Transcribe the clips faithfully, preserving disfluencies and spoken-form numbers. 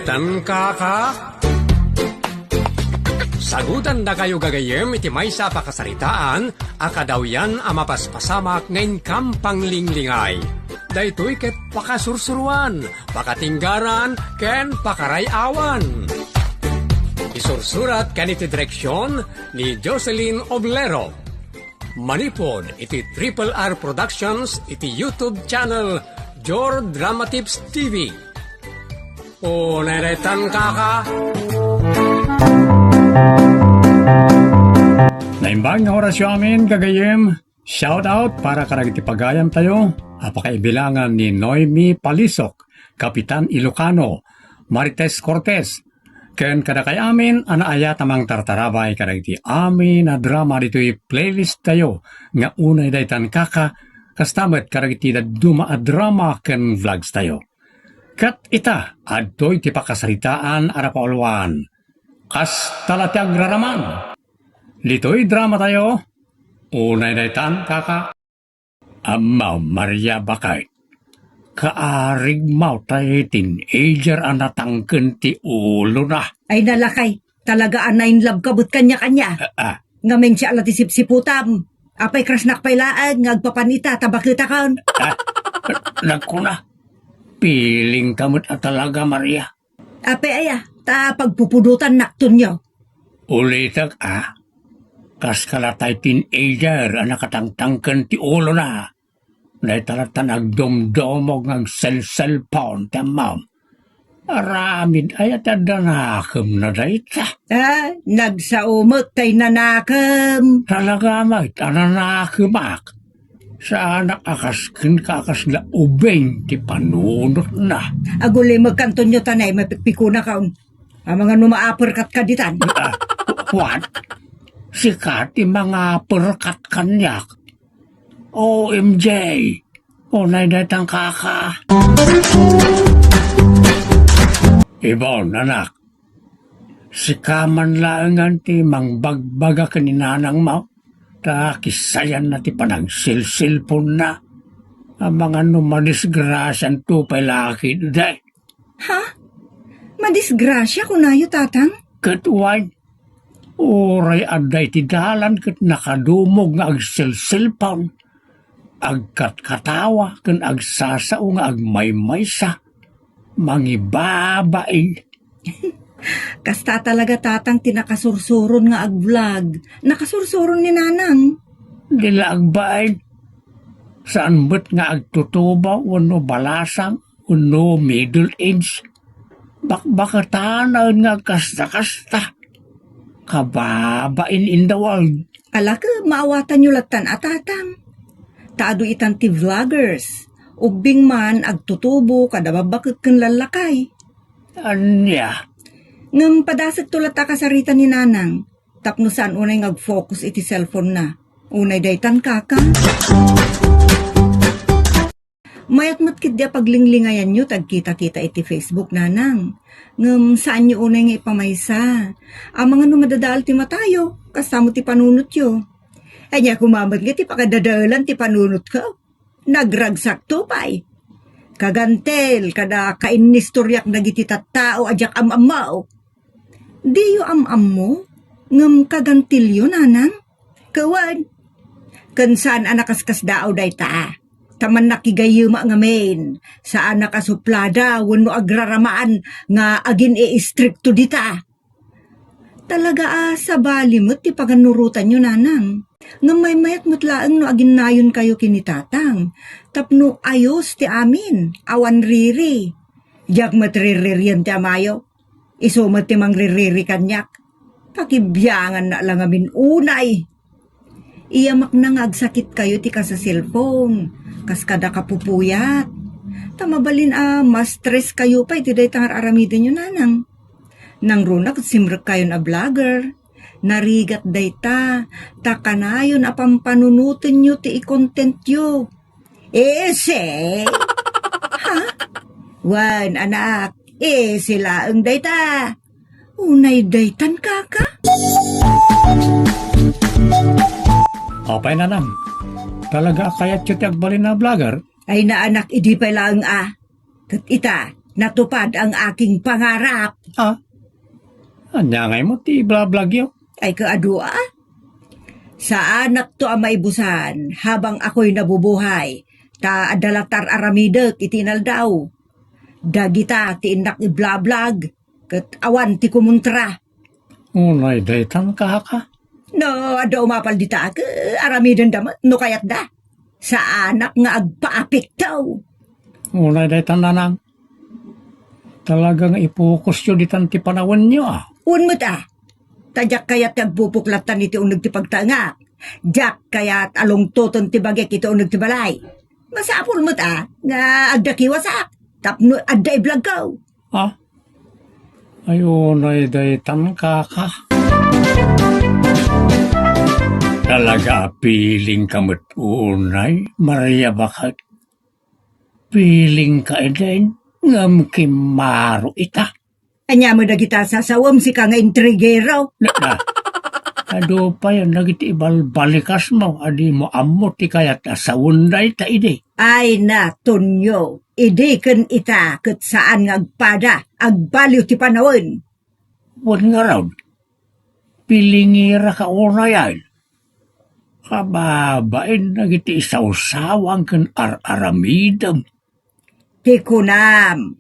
Tan kaka? Sagutandakayo gagayyem iti maysa a pakasaritaan a kadawyan a mapaspasamak nga inkam panglinglingay. Daytoy ket pakasursuruan, pakatinggaran, ken pakaray-awan. Isursurat ken iti direksion ni Jocelyn Oblero. Manipud iti Triple R Productions iti YouTube channel Jor Drama Tips T V. Unay daytan, kaka. Naimbag nga orasyo amin, gagayyem. Shout out para kadagiti pagayamtayo a pakaibilangan ni Noemi Palisok, Kapitan Ilocano, Marites Cortez, ken kadakay amin a naayat a mangtartarabay kadagiti amin a drama ditoy playlist tayo nga unay daytan, kaka, kasta met kadagiti dadduma a drama ken vlogs tayo. Ket ita, adtoy ti pakasaritaan a napauluan. Kasta la ti agraraman. Ditoy drama tayo, unay daytan, kaka. Ammo, Maria, baket. Kaarigmo tay teenager a natangken ti ulona. Ay, nalakay, talaga a na-in love ka met kaniak ania. Ah, ah. Ngamin siya la ti sipsiputam. Apay, crush-nak pay laeng nga agpapan ita ta baketakon. Ah, nagkuna, feeling ka met a talaga, Maria. Apay aya, ta pagpupudotan naktonyo. Ulitek a, kas kalatay teenager a nakatangtangken ti ulona. Dayta latta nagdumdumog nga agselselpon ti ammom. Aramid aya ti adda nakemna dayta. Ah, nagsao met tay nanakem. Talaga met a nanakemak. Saanak a kas kenka a kasla ubing ti panunotna. Agulimegkantonyo ta nay mapikpikonakon. Amangan no maaperkat ka ditan. Ah, what? Sika ti mangaperkat kaniak? O M J, unay daytan, kaka. Ibon, anak, sika man laengen ti mangbagbaga ken ni nanangmo, ta kisayanna ti panagsilsilponna. Amangan no madisgrasianto pay la ketdi. Ha? Madisgrasia, kunayo, Tatang? Ket wen, uray adda iti dalan ket nakadumog nga agselselpon, agkatkatawa ken agsasao nga agmaymaysa, mangibabain. Kasta talaga, Tatang, ti nakasursuron nga agvlog. Nakasursuron ni Nanang. Di la agbain. Saan met nga agtutubo wenno balasang wenno middle age. Bakbaketana nga agkasta-kasta. Kababain in the world. Ala ket maawatanyo lattan a Tatang. Ta adu itan ti vloggers. Ubbing man agtutubo kada babbaket ken lallakay. Ania? Ngem padasekto latta a kasarita ni Nanang. Tapno saan unay nga agfocus iti cellphone-na. Unay daytan, kaka. Mayat met ketdi a paglinglingayanyo ti agkita-kita iti Facebook, Nanang. Ngem saanyo unay nga ipamaysa. Amangan no madadael ti matayo, kasta met ti panunotyo. Ania koma met nga ti pakadadaelan ti panunotko? Nagragsakto pay. Kagantil kada kainistoriak dagiti tattao a diak am-ammo. Diyo am-ammo, ngem kagantilyo, Nanang? Ket wen, ken saan a nakaskasdaaw dayta. Ta mannakigayyema ngamin, saanak a suplada wenno agraramaan nga agin-iistrikto dita. Talaga a sabali met ti pagannurotanyo, Nanang. Ngem maymayat met laeng no aginnayonkayo ken ni Tatang, tapno ayos ti amin, awan riri. Diak met rirririen ti amayo. Isu met ti mangririri kaniak. Pakibianganna la ngamin unay. Iyamakna nga agsakitkayo ti kasaselpon, kas kada kapupuyat. Ta mabalin a ma-stress kayo pay iti dayta nga ar-aramidenyo, Nanang. Nangruna ket simrekkayon a vlogger. Narigat dayta, ta kanayon a pampanunotenyo ti i-contentyo. Ese? Ha? Wen, anak, ese laeng dayta. Unay daytan, kaka? Apay, Nanang, talaga a kayatyo ti agbalin a vlogger? Ay, naanak, idi pay laeng a. Ket ita, natupad ang aking pangarap. Ah? Ania ngay met ti iblablagyo? Ay, kaadu a. Saanakto a maibusan habang akoy nabubuhay, ta adda latta ar-aramidek iti inaldaw. Dagita ti innak iblablag, ket awan ti kumontra. Unay daytan, kaka. No, adda umapal dita, ke, aramidenda met no kayatda. Saanak nga agpaapekto. Unay daytan, nanang. Talaga nga ipukosyo ditan ti panawenyo, a. Wen met, a. Ta diak kayat ti agpupuklattan iti uneg ti pagtaengak. Diak kayat a lungtoten ti bagik iti uneg ti balay. Masapul met, a, nga agdakiwasak tapno adda iblagko. Ah? Ay, unay daytan, kaka. Talaga a feeling ka met unay, Maria, baket. Feeling ka idin, ngem kimmaro ita. Ania met dagita sasawem, sika nga intrigero? Na, na. Adu pay dagiti ibalbalikasmo a dimo ammo ti kayat a sawen dayta idi. Ay na, Tonyo, idi ken ita ket saan nga agpada, agbaliw ti panawen. Wen ngarud, pilingira ka unay ay. Kababain dagiti isawsawang ken ar-aramidem. Ti kunam,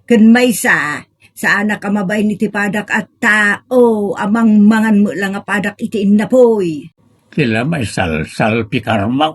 ken maysa, saanak a mabain iti padak a tao a mangmangan met la nga padak iti innapoy. Ti la maisalsalpikarmo.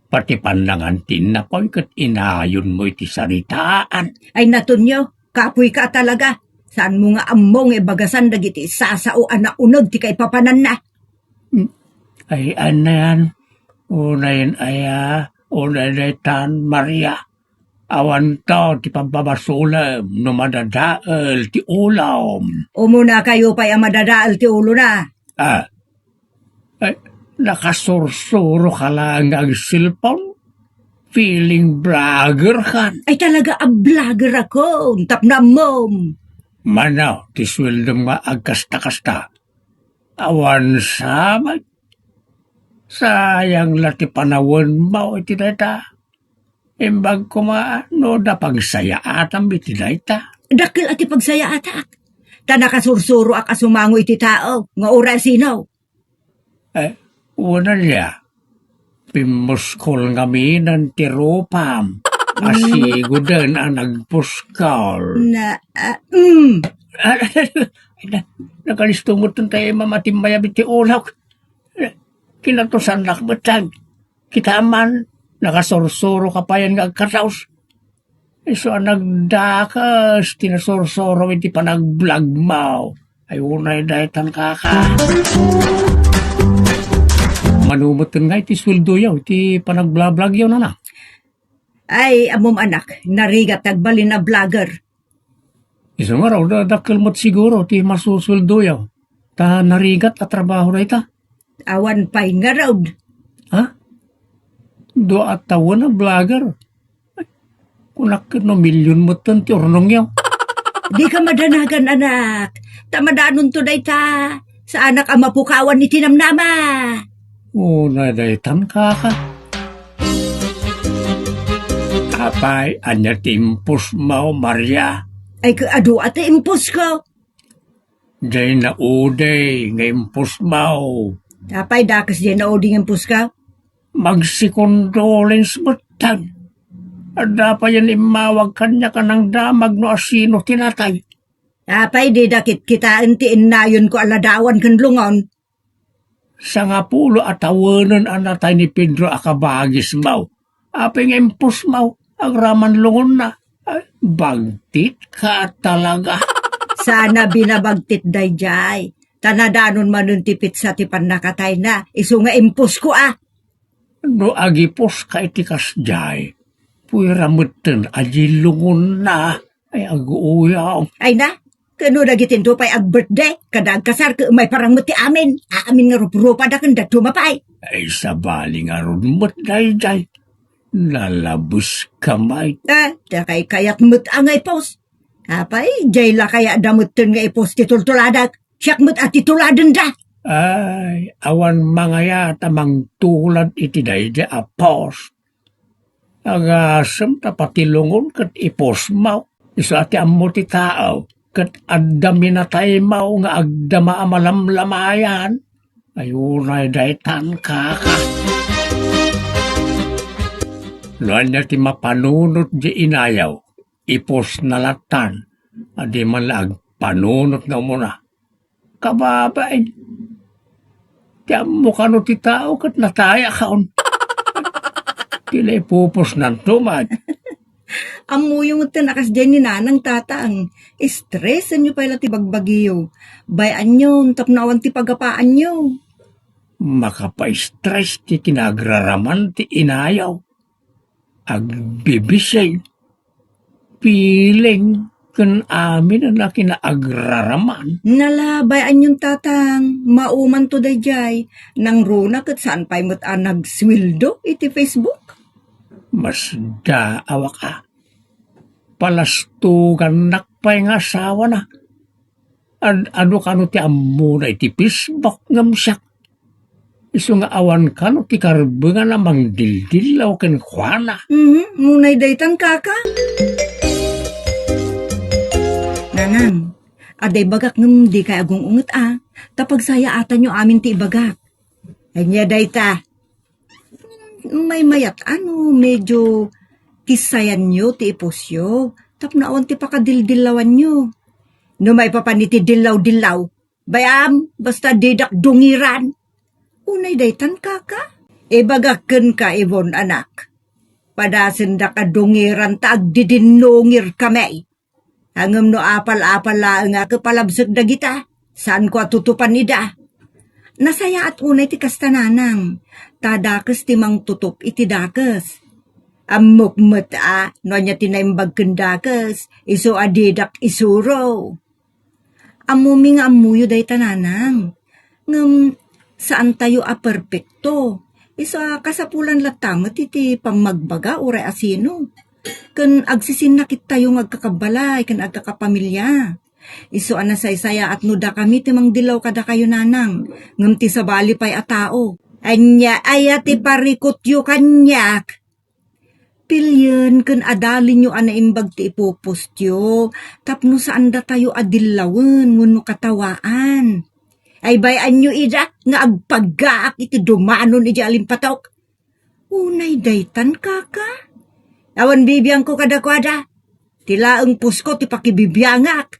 Pati pannangan ti innapoy ket inayonmo iti saritaan. Ay na, Tonyo, kapoyka a talaga. Saanmo nga ammo nga ibagasan dagiti sasao a nauneg ti kaipapananna. Hmm. Ay, ania yan? Unayen aya, unay daytan, Maria. Awanto ti pabbabasolem no madadael ti ulom. Umunakayo pay a madadael ti ulona. Ah. Ay, nakasursuro ka laeng nga agselpon? Feeling vlogger kan? Ay, talaga a vlogger ako, tapno ammom. Mano ti sueldom nga agkasta-kasta? Awan sa met. Sayang la ti panawenmo iti dayta. Imbag koma no da pagsayaatam iti dayta. Dakkel a ti pagsayaatak. Ta nakasursuroak a sumango iti tao nga uray sino. Eh, wen aya, pimmuskol ngamin ti rupam. Mm. Asigoden a nagpuskol. Na, ah, mm. Ah, na, nakalisto met tayo mamatimayab iti ulok. Kinatusannak met, tag. Kita man, nakasursuro ka payen nga agkataos. Isu a nagdakas ti nasursuro iti panagblogmo. Ay, unay daytan, kaka. Mano metten nga iti sueldoyo iti panagblablagiyo, nana? Ay, ammom, anak, narigat ti agbalin a vlogger. Isu ngarud, da-, dakkel met siguro ti masusueldoyo. Ta narigat a trabaho dayta. Awan pay ngarud. Ha? Dua a tawen a vlogger. Kunak ket no milyon metten ti urnongyo. Dika madanagan, anak. Ta madanonto dayta. Saanak a mapukawan iti namnama. Una daytan, kaka. Apay, ania ti impusmo, Maria? Ay, ka-, adu a ti impusko. Jay naudi nga impusmo. Apay, dakes jay naudi nga impusko? Magsikondolens metten. Adda payen immawag kaniak a nangdamag no asino ti natay. Apay, dida kitkitaen ti innayonko a ladawan ken lungon? Sangapulo a tawenen a natay ni Pedro a kabagismo. Apay nga impusmo, agraman lungonna. Ay, bagtitka talaga. Sana binabagtit dayjay. Ta nadanon manen ti petsa ti pannakatayna, isu nga impusko a. No agipuska iti kasjay, puera metten a di lungonna. Ay, aguuyaw. Ay na, kano dagitinto pay ag-birthday, kada agkasar, ket maiparang met ti amin. Amin nga rup-rupada ken dadduma pay. Ay, sabali ngarud met dayjay. Nalabeska met. Eh, dakay kayat met a nga ipos. Apay, jay la kaya da metten nga ipos ti tultuladak. Siak met a ti tuladenda. Ay, awan mangayat a mangtulad iti daydi a post. Agasem ta pati lungon ket ipostmo. Isu a ti ammo ti tao, ket adda minataymaw nga agdama a malamlamayan. Ay, unay daytan, kaka. No ania ti mapanunot di inayaw, ipusna lattan, a di man la agpanunot nga umuna. Kababain. Ti ammo kano ti tao ket natayakaon. Ti la ipupusnanto met. Ammoyo met a kasdiay ni Nanang, Tatang. Stressenyo pay la ti bagbagiyo. Bay-anyon tapno awan ti pagapaanyo. Makapa-stress ti kinaagraraman ti inayaw. Agbibisay, piling, ken amin a kinaagraraman. Nala, bay-anyon, Tatang. Maumanto daydiay. Nangruna ket saan pay met a nagsueldo iti Facebook. Masdaawak a. Palastugannak pay nga asawana. Ad-adu kano ti ammona iti Facebook ngem siak. Isu nga awan kano ti karbengan a mangdildillaw kenkuana. Mhm, unay daytan, kaka. Nanang, adda ibagak ngem dikay agung-unget a, ta pagsayaatanyo amin ti ibagak. Ania dayta? Maymayat a no medyo kissayanyo ti ipusyo tapno awan ti pakadildillawanyo. No maipapan iti dillaw-dillaw, bay-am, basta didak dungiran. Unay daytan, kaka? Ibagak kenka, Ivon, anak. Padasendak a dungiran ta agdidinnungirkami. Ngem no apal-apal laeng a ket palabsek dagita, saanko a tutupan ida. Nasayaat unay ti kasta, Nanang, ta dakes ti mangtutup iti dakes. Ammok met a no ania ti naimbag ken dakes, isu a didak isuro. Ammomi nga ammoyo dayta, Nanang. Ngem saantayo a perpekto. Isu a kasapulan latta met iti pammagbaga uray a sino. Ken agsisinnakit tayo nga agkakabbalay ken agkakapamilia. Isu a nasaysayaat no dakami ti mangdillaw kadakayo, Nanang, ngem ti sabali pay a tao. Ania aya ti parikutyo kaniak? Pilien ken adalinyo a naimbag ti ipupostyo tapno saan datayo a dillawen wenno katawaan. Ay, bay-anyo ida nga agpaggaak iti dumanon idiay alimpatok. Unay daytan, kaka? Awan bibiangko kadakuada. Ti laeng pusko ti pakibibiangak.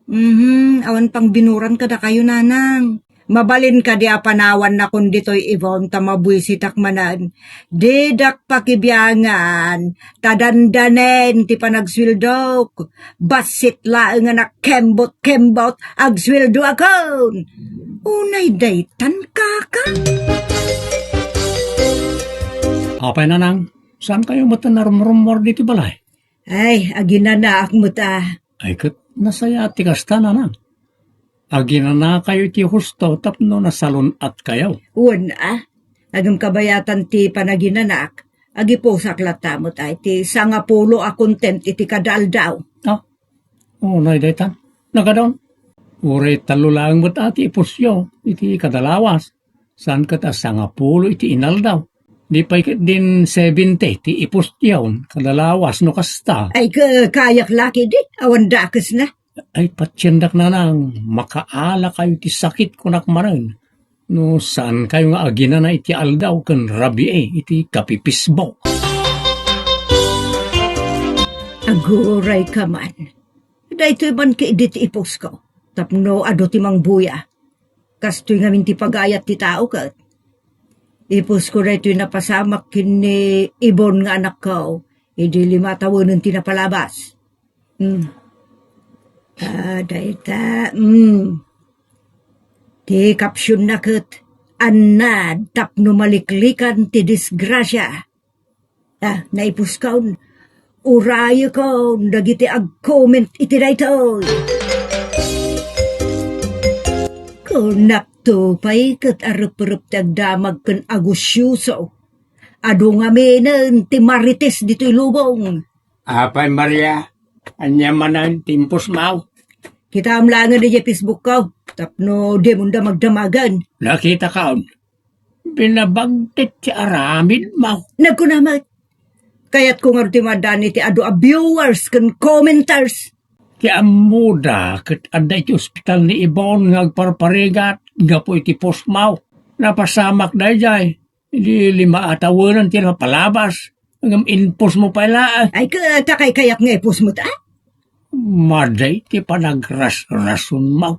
Mhm, awan pangbinuran kadakayo, Nanang. Mabalin kadi a panawannakon ditoy, Ivon, ta mabuisitak manen. Didak pakibiangan, ta dandanen ti panagsueldok. Bassit laeng a nakembot-kembot, agsueldoakon. Unay daytan, kaka? Apay, Nanang, saankayo met a narumrummuar ditoy balay? Ay, aginanaak met a. Ay, ket nasayaat ti kasta, Nanang. Aginanakayo iti husto tapno nasalun-atkayo. Wen a, ngem kabayatan ti panaginanak, agipusak latta met a iti sangapulo a content iti kada aldaw. Ah, unay daytan. Nagadon. Uray tallo laeng met a ti ipusyo iti kada lawas. Saan ket a sangapulo iti inaldaw. Di pay ketdin seventy ti ipusyon kada lawas no kasta. Ay, ka-, kayak la ketdi, awan dakesna. Ay, patiendak, Nanang, makaalakayo ti sakit, kunak manen. No saankayo nga aginana iti aldaw ken rabii iti kapipisbo. Agurayka man. Daytoy man ketdi ti ipusko. Tapno adu ti mangbuya. Kastoy ngamin ti pagayat ti tao ket. Ipusko daytoy napasamak ken ni Ibon nga anakko, idi lima tawenen ti napalabas. Hmm. Ah, dayta, hmm. Ti caption na ket, "Annad tapno maliklikan ti disgrasia." Ah, naipuskon. Urayekon dagiti agcomment iti daytoy. Kunakto pay ket arep-rep ti agdamag ken agusioso. Adu ngaminen ti marites ditoy lubong. Apay, Maria, ania manen ti impusmaw? Kitaem laengen idiay Facebook ko, tapno dimonda magdamagen. Nakitakaon. Binabagtit ti aramidmo. Nagkuna met, Kayatko ngarud ti maaddaan iti adu a viewers ken commenters. Ti ammoda ket adda iti ospital ni Ibon nga agparparigat gapu iti pusmo. Napasamak daydiay. Idi lima a tawenan ti napalabas, ngem inpusmo pay laeng. Ay, ka-, kakaykayat nga ipusmo ta? Madi ti panagrasrasonmo.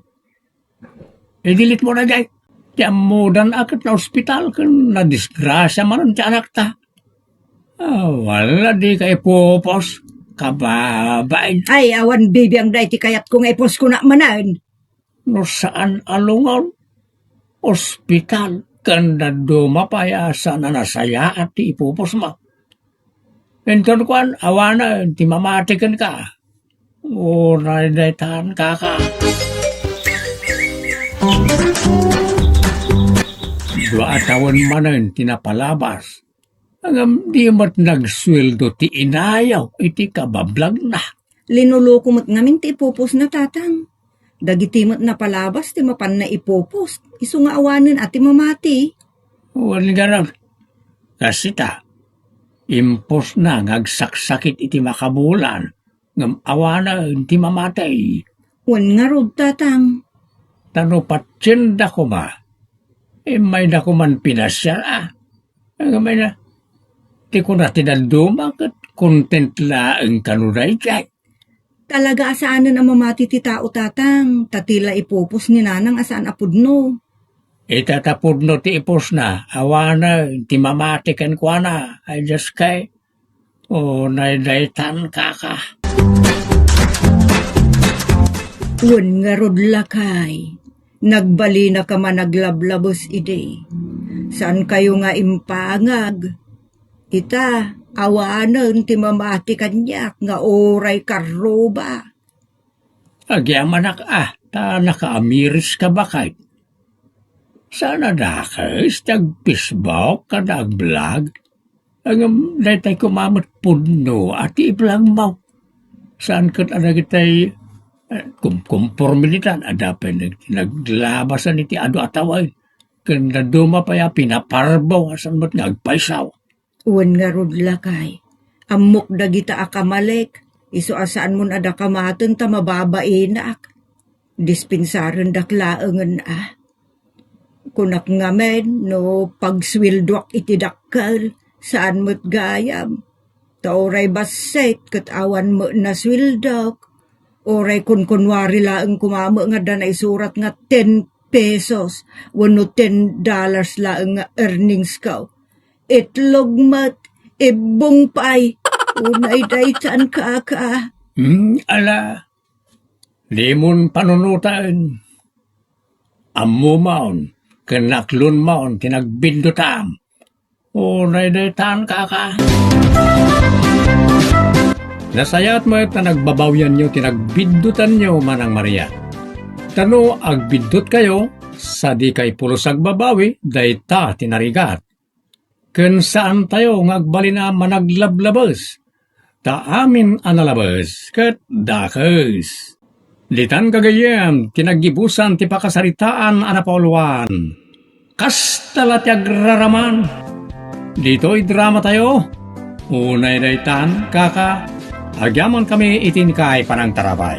Idilitmo daydiay. Ti ammodan a ket naospital ken nadisgrasia manen ti anakta. Awan la dika ipupos, kababain. Ay, awan bibiangda iti kayatko nga ipuskona manen. No saan a lungon, ospital, ken dadduma pay a saan a nasayaat ti ipupusmo. Inton kuan, awanen ti mamati kenka. Uray daytan, kaka. Dua a tawen manen ti napalabas. Ngem di met nagsueldo ti inayo iti kabablagna. Linuluko met ngamin ti ipupusna, tatang. Dagiti met napalabas ti mapanna ipupos, isu nga awanen a ti mamati. Wen ngarud, kas ita, impusna nga agsaksakit iti makabulan, ngem awanen ti mamati. Wen ngarud, tatang. Ta no patienda koma, immayda koman pinasiar a. Ngem ina, ti kuna ti dadduma ket content laeng kano daydiay. Talaga a saanen a mamati ti tao, tatang, ta ti la ipupos ni nanang a saan a pudno. Ita ta pudno ti ipusna, awanen ti mamati kenkuana, ay Dioskay. Unay daytan, kaka. Wen ngarud, lakay, nagbalinaka managlablabes idi. Saankayo nga impangag. Ita, awanen ti mamati kaniak nga uray karruba. Agyamanak a, ta nakaamiriska, baket. Saan a dakes ti ag-Facebook kada ag-vlog? Ngem daytay koma met pudno a ti i-vlogmo. Saan ket a dagitay, eh, kumkumpormidad, adda pay nag-, naglabasan iti adu a tawen. Ken dadduma pay a pinaparbo a saan met nga agpayso. Wen ngarud, lakay, ammok dagita a kamalek, isu a saanmon a dakamaten ta mababainak. Dispensarendak laengen a. Kunak ngamin no pagsueldoak iti dakkel, saan met gayam. Ta uray bassit ket awan met nasueldok. Uray kunkunwari laeng koma met nga adda naisurat nga ten pesos wenno ten dollars laeng nga earnings ko. Itlog met, ibbong pay. Unay daytan, kaka. Hmm, ala. Dimon panunoten. Ammomon, ken naklonmon ti nagbiddutam. Unay daytan, kaka. Nasayaat met a nagbabawianyo ti nagbiddutanyo, Manang Maria. Ta no agbiddutkayo, sadikay pulos agbabawi, dayta ti narigat. Ken saantayo nga agbalin a managlablabes, ta amin a nalabes ket dakes. Ditan gagayyem ti naggibusan ti pakasaritaan a napauluan. Kasta la ti agraraman. Ditoy dramatayo, unay daytan, kaka, agyamankami iti inkay panangtarabay.